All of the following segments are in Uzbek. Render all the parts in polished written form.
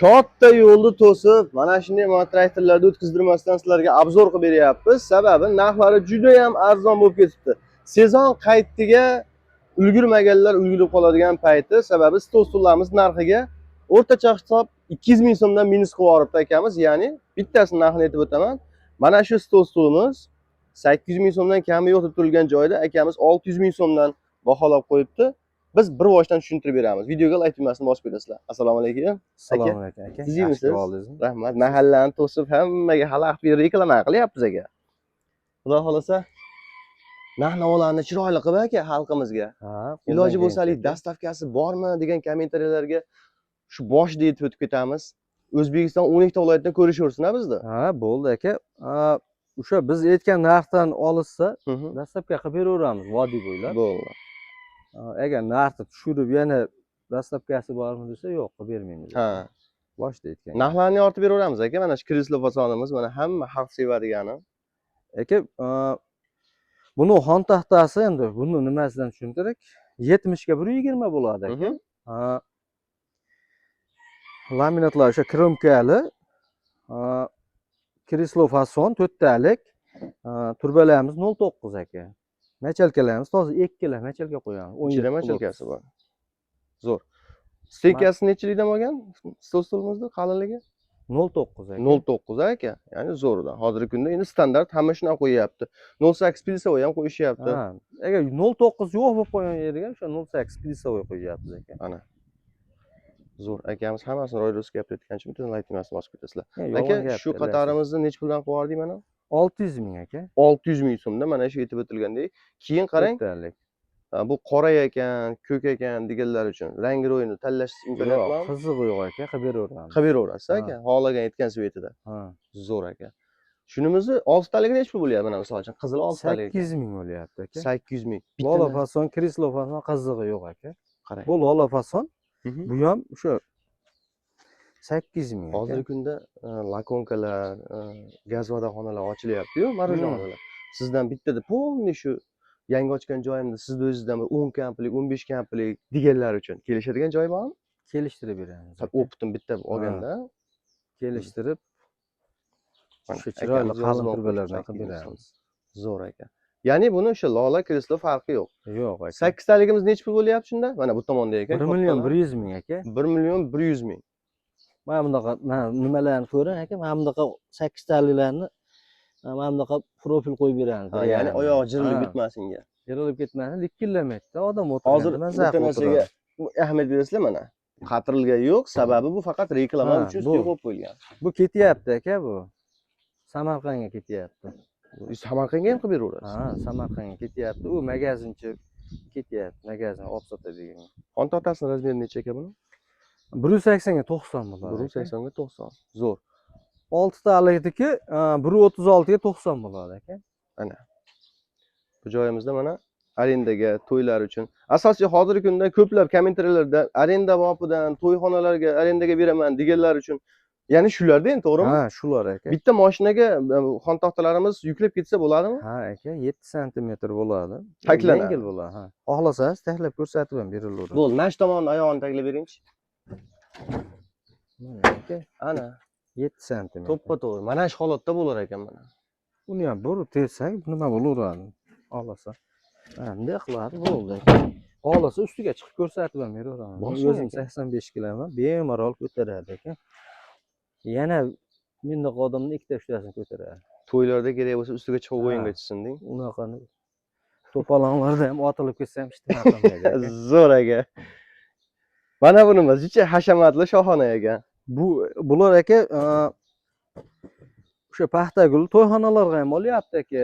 Katta yo'lni to'sib, mana shunday traktorlarni o'tkazdirmasdan sizlarga обзор qilib beryapmiz. Sababi narxlari juda ham arzon bo'lib ketibdi. Sezon qaytiga ulgurmaganlar ulgurib qoladigan payti. Sababi stol stullarimiz narxiga o'rtacha hisob 200 ming so'mdan minus qilib yuboribdi akamiz. Ya'ni bittasini narxini aytib o'taman. Mana shu stol stulimiz 800 ming so'mdan kami yo'q deb turilgan joyda akamiz 600 ming so'mdan baholab qo'yibdi. Biz bir boshdan tushuntirib beramiz. Videoga layk tugmasini bosib ketasizlar. Assalomu alaykum. Assalomu alaykum, aka. Tuzukmisiz? Yaxshi oldingizmi? Rahmat. Mahallani to'sib, hammaga xalaqit berib reklama qilyapmiz, aka. Xudo xohlasa, narx navolarni chiroyli qilib, aka, xalqimizga. Ha, Iloji qo'ldan bo'lsa, haligi kelgancha, aka. Доставка si bormi degan kommentariyalarga shu boshida yetib o'tib ketamiz. O'zbekiston 12 ta viloyatdan ko'rishaversin bizni. Ha, bo'ldi, aka. Ha, o'sha biz aytgan narxdan olishsa, доставка qilib beraveramiz vodiy bo'ylab. Bo'ldi. Ha, agar narxni tushirib, yana доставка si bormi desa, yo'q, qilib bermaymiz. Ha. Boshida aytgan. Narxlarni ortib beraveramiz, aka. Mana shu kreslo fasonimiz, mana hamma xalq sevadigani. Aka, buni xontaxtasi, endi buni nimasidan tushuntirik? 70 ga 120 bo'ladi, aka. Ha. Laminatlar o'sha кромка li, ha, kreslo fason to'rttalik, ha, turbalarimiz 0,9, aka. Мочалка larimiz toza, ikkala мочалка qo'yamiz. 17 Ichida мочалка si bor. Zo'r. Стенка si nechilikdan bo'lgan? Stol stulimizni qalinligi? 0,9, aka. 0,9, aka. Ya'ni zo'rdan. Hozirgi kunda endi standart hamma shunaqa qo'yyapti. 0,8 пильцевой ham qo'yishyapti. Ha, agar 0,9 yo'q bo'lib qolgan yeriga o'sha 0,8 пильцевой qo'yyapmiz, aka. Ana. Zo'r. Akamiz hammasini ro'y rost gapirayotgan uchun bitta layk tugmasini bosib ketasizlar. Ha, Aka, yolg'on gap shu deyapsiz. qatorimizni nechi puldan qilib yubordik mana? 600 ming, aka. 600 ming so'mda, mana shu aytib o'tilgandek. Keyin qarang, To'rttalik. ha, bu qora ekan, ko'k ekan deganlar uchun rang ro'yini tanlash imkoniyati Yo'q, bormi? qizig'i yo'q, aka, qilib beraveramiz. Qilib beraverasiz, Ha. aka, xohlagan aytgan цвет ida. Ha. Zo'r, aka. Shunimizni oltitaligi nechi pul bo'lyapti mana, misol uchun, qizil oltitalik? 800 ming bo'lyapti, aka. 800 ming. Bitta Lola fason, kreslo fason, qizig'i yo'q, aka. Qarang. Bu lola fason, bu ham o'sha 800 ming, aka. Hozirgi kunda лакомка lar, gaz vadoxonalar ochilyapti-yu, мороженое. Sizdan bittada полный shu yangi ochgan joyimda sizni o'zingizdan bir 10 komplekt, 15 komplekt deganlar uchun kelishadigan joy bormi? Kelishtirib beramiz, aka. Оптом bitta olganda. Kelishtirib, Mana, o'sha chiroyli akamiz qalin yozib olib turbalardan qo'yibdi, qilib 800 so'm. beramiz. Zo'r, aka. Ya'ni buni o'sha lola, kreslo farqi yo'q. Yo'q, aka. Sakkiztaligimiz nechi pul bo'lyapti shunda? Mana bu tomonda ekan. 1 million 100 ming, aka. 1 million 100 ming. Mana bunaqa, mana nimalarni ko'ring, aka, mana bunaqa sakkiztaliklarni mana bunaqa profil qo'yib beramiz. Ha, bir ya'ni yarim. oyog'i jirilib Ha. ketmasinga. Jirilib ketmasin, likillamaydi odam Hozir o'tirganda maza bitta qilib narsaga o'tiradi. ahamiyat berasizlar, mana. Qatirilgan yo'q, sababi bu faqat reklama Ha, uchun ustiga qo'yib qo'yilgan. Bu ketyapti, aka, bu. Samarqandga ketyapti. Samarqandga ham qilib beraverasiz. Ha, Samarqandga ketyapti. U magazinchi ketyapti, magazin olib sotadigan. Xontaxtasini размер i necha, aka, buni? 180 ga 90 bo'ladi, aka. 180 ga 90. Zo'r. Oltitalikniki 136 ga 90 bo'ladi, aka. Bu joyimizda mana arendaga, to'ylar uchun. Asosiy hozirgi kunda ko'plab kommentariyalarda arenda bobidan, to'yxonalarga arendaga beraman deganlar uchun, ya'ni shularda endi, to'g'rimi? Ha, shular, aka. Bitta mashinaga xontaxtalarimiz yuklab ketsa bo'ladimi? Ha, aka, 7 santimetr bo'ladi. Taklanadi. Yengil bo'ladi, ha. Xohlasangiz, taklab ko'rsatib ham berilaveradi. Bo'ldi, mana shu tomonni oyog'ini taklab beringchi. Mana, aka, Ana, 7 santimetr. to'ppa to'g'ri. Mana shu holatda bo'lar ekan mana. Uni ham burib tersak, nima bo'laveradi? Xohlasa. Mana bunday qiladi, bo'ldi. Xohlasa, ustiga chiqib ko'rsatib ham beraveraman. Bosing, O'zim aka. 85 kiloman, bemalol ko'taradi, aka. Yana mendaqa odamni ikkita uchtasini ko'taradi. To'ylarda kerak bo'lsa, ustiga chiqib Ha. o'yinga tushsin deng. Unaqani to'polonlarda ham otilib ketsa ham hech nima qilmaydi, aka. Zo'r, aka. Mana bunimiz ichi hashamatli, shohona ekan. Bular, aka, o'sha paxtagul to'yxonalarga ham olyapti, aka.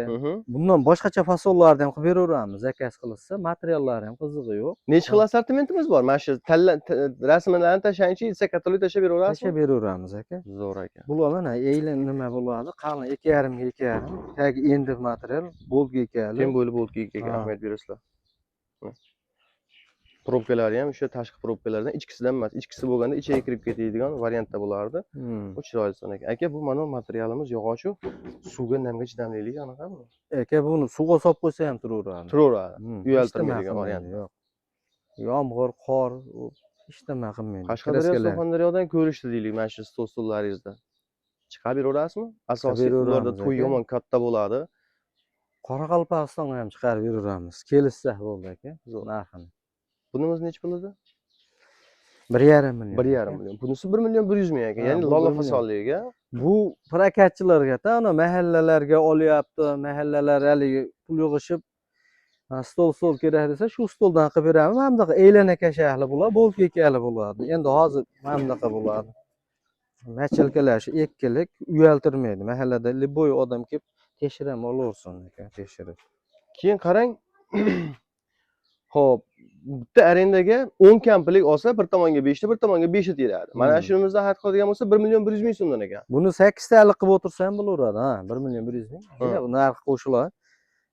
Bundan boshqacha fasonlarni ham qilib beraveramiz, заказ qilishsa, materiallari ham qizig'i yo'q. Necha xil assortimentimiz bor? Mana shu tanla rasmlarni tashlangchi, desa katalog tashlab Tashlab beraverasizmi? beraveramiz, aka. Zo'r, aka. Bular mana eylan nima bo'ladi? Qalin 2,5 ga 2,5, tagi endi material, болт ga. Tem bo'ylab болт ga Ha. ahamiyat berasizlar. Mana. Пробка lari ham o'sha tashqi пробка lardan, ichkisidan emas. Ichkisi bo'lganda ichiga kirib ketadigan variantda bo'lardi. Bu chiroyli ekan. Aka, bu mana materialimiz yog'ochu suvga, namga chidamliligi anaqami? Aka, buni suvga solib qo'ysa ham turaveradi. Turaveradi. Hech nima Uyaltirmaydigan qilmaydi, variant. yo'q. Yomg'ir, qor, u Hech nima qilmaydi. Qashqadaryo, Kraskalar. Surxondaryodan ko'rishdi deylik mana shu stol stullaringizda. Chiqarib beraverasizmi? Asosiy Chiqarib ularda beraveramiz, to'y aka. yomon katta bo'ladi. Qoraqalpog'istonga ham chiqarib beraveramiz. Kelishsa bo'ldi, aka. Zo'r. Narxini. Bunimiz nechi pul edi? 1,5 million. 1,5 million. Bunisi 1 million 100 ming ekan. Ha, Ya'ni bu lola 1 million. fasonligiga. Bu prokatchilarga, ana mahallalarga olyapti, mahallalar haligi pul yig'ishib, ha, stol kerak desa, shu stoldan qilib beramiz. Mana bunaqa aylana kashakli bo'ladi, boltkali bo'ladi. Endi hozir mana bunaqa bo'ladi. Мочалка lar shu ikkilik, uyaltirmaydi. Mahallada любой odam kelib tekshirib ham olaversin, aka, tekshirib. Keyin qarang. Xo'p, bitta arendaga 10 komplik olsa, bir tomonga 5 ta, bir tomonga 5 ta teradi. Mana shunimizdan xarid qiladigan bo'lsa, 1 million 100 ming so'mdan ekan. Buni 8 talik qilib o'tirsa ham bo'laveradi, ha, 1 million 100 ming. Ha. Bu narxi qo'shiladi.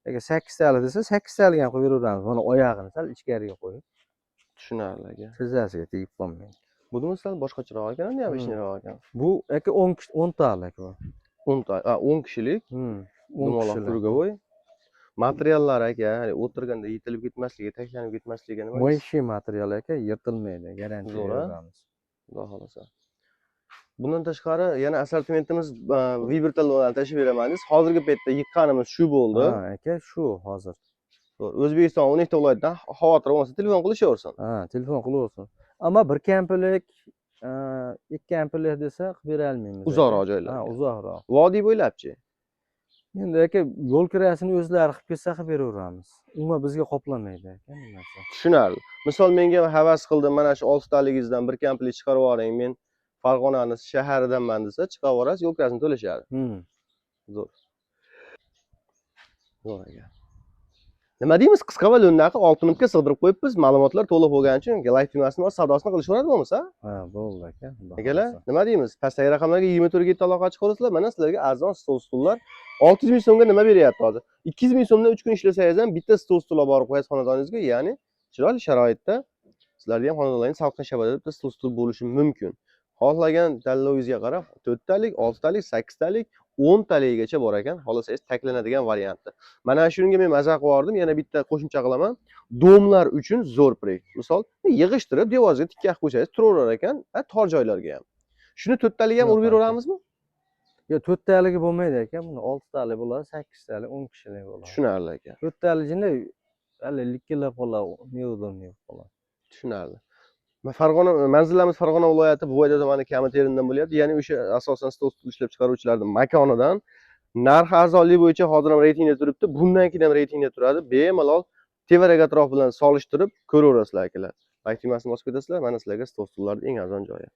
Agar 8 talik desa, 8 talik ham qo'yib beraveramiz. Mana oyog'ini sal ichkariga qo'yib, Tushunarli, aka. tizzasiga tegib qolmaydi. Bunimiz sal boshqacharoq ekan, необычный roq ekan. Bu, aka, 10 kishi, 10 talik bu. 10 ta, 10 kishilik 10 dumaloq kishilik. Круговой. Materiallar, aka, hali o'tirganda yetilib ketmasligi, tashlanib ketmasligi nima? Моющий material, aka, yirtilmaydi, garantiya Zo'r, a? beramiz. Xudo xohlasa. Bundan tashqari yana assortimentimiz vibrotalonlarni tashlab beraman deysiz. Hozirgi paytda yiqqanimiz shu bo'ldi. Ha, aka, shu hozir. Zo'r. O'zbekiston 12 ta viloyatdan xavotir bo'lmasa, telefon qilishaversin. Ha, telefon qilaversin. Ammo bir komplik, ikki komplik desa, qilib bera olmaymiz, aka. Uzoqroq joylarga. Ha, uzoqroq. Vodiy bo'ylabchi? Endi, aka, yo'l kirasini o'zlari qilib kelsa, qilib beraveramiz. Umuman bizga qoplamaydi, aka, nimasi. Tushunarli. Misol, menga havas qildim, mana shu oltitaligingizdan bir komplik chiqarib yuboring, men Farg'onani shaharidanman desa, chiqarib yuborasiz, yo'l kirasini to'lashadi. Zo'r. Zo'r, aka. Nima deymiz? Qisqa va lo'nda qilib 6 minutga sig'dirib qo'yibmiz. Ma'lumotlar to'liq bo'lgani uchun layk tugmasini bosib, savdosini qilishaveradi bo'lmasa. Ha, bo'ldi, aka. Xudo Akalar, xohlasa. Nima deymiz? Pastdagi raqamlarga 24 ga aloqa chiqarasizlar. Mana sizlarga arzon stol stullar 600 ming so'mga nima beryapti hozir? 200 ming so'mdan 3 kun ishlasangiz ham bitta stol stul olib borib qo'yasiz xonadoningizga, ya'ni chiroyli sharoitda sizlarga ham xonadonlaringiz salqin shabada bitta stol stul bo'lishi mumkin. Xohlagan tanlovingizga qarab 4 talik, 6 talik, 8 talik, 10 taligacha bor ekan. Xohlasangiz taklanadigan varianti. Mana shunga men maza qilib yubordim, yana bitta qo'shimcha qilaman. Дом lar uchun zo'r proyekt. Misol, yig'ishtirib devorga tikka qilib qo'ysangiz turaverar ekan, ha, tor joylarga ham. Shuni to'rttalik ham Yo'q, urib aka. beraveramizmi? Yo'q, to'rttaligi bo'lmaydi, aka. Buni oltitalik bo'ladi, sakkiztalik, 10 kishilik bo'ladi. Tushunarli, aka. To'rttaligini hali likillab qoladi, неудобный bo'lib qoladi. Tushunarli. Farg'ona manzillarimiz Farg'ona viloyati Buvayda tumani Kami terindan bo'lyapti. Ya'ni o'sha asosan stol stul ishlab chiqaruvchilarning makonidan. Narxi arzonlik bo'yicha hozir ham reytingda turibdi. Bundan keyin ham reytingda turadi. Bemalol tevarak atrof bilan solishtirib ko'raverasizlar, akalar. Layk tugmasini bosib ketasizlar. Mana sizlarga stol stullarning eng arzon joyi.